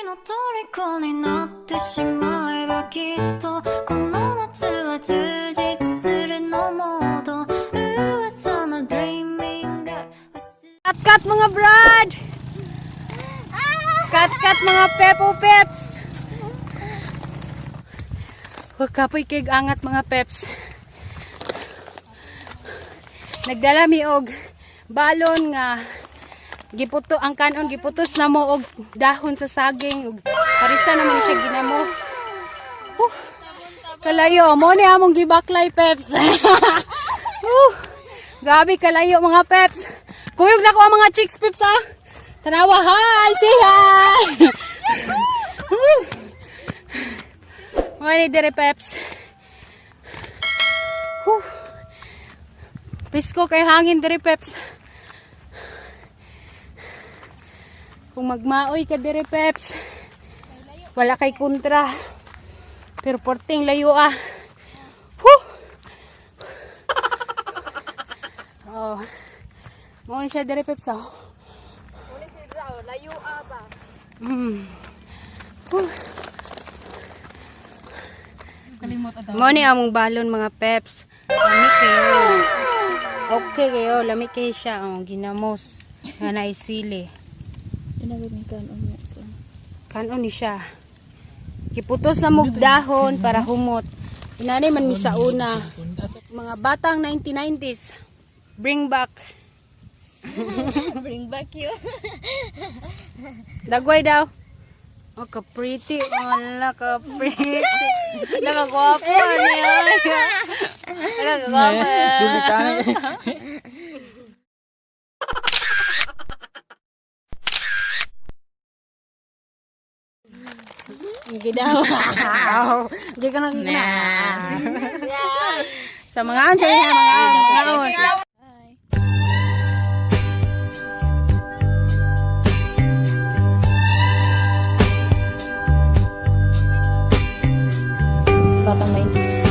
の虜になってしまえばきっとこの夏は充実するのもっと噂の Dreaming Girl. Cut cut, mga brad! Cut cut, mga pepo peps! Huwag kapoy kay angat, mga peps. Nagdala mi og balon nga giputo ang kanon, giputos na mo og dahon sa saging og parisa naman ni siya ginamos. Kalayo mo ni among gibaklay, peps. Grabe kalayo, mga peps. Kuyog na ko ang mga chicks, peps, ah. Tanawa, hi, say hi. Mga ni dire, peps. Whew. Pisko kay hangin dire, peps. Kung magmaoy ka dire, peps. Wala kay kontra. Pero porting layo ah. Whew. Oh. Mao ni siya dire, peps, oh. Layo ba? Whew. Mo ni among balon, mga peps. Lami kayo. Okay kayo, lami kayo siya oh, ginamos nga naisili. Kanon ni siya. Giputos sa mug dahon para humot. Inani man mi sa una. Mga batang 1990s. Bring back. Bring back you. Dagway daw. Oh, ka-pretty. Wala, ka-pretty. Nakagwapo niya. Nakagwapo. Dili ka na. Hindi daw. Hindi ka nang na. Sa mga sa mga mga. Batang 90s.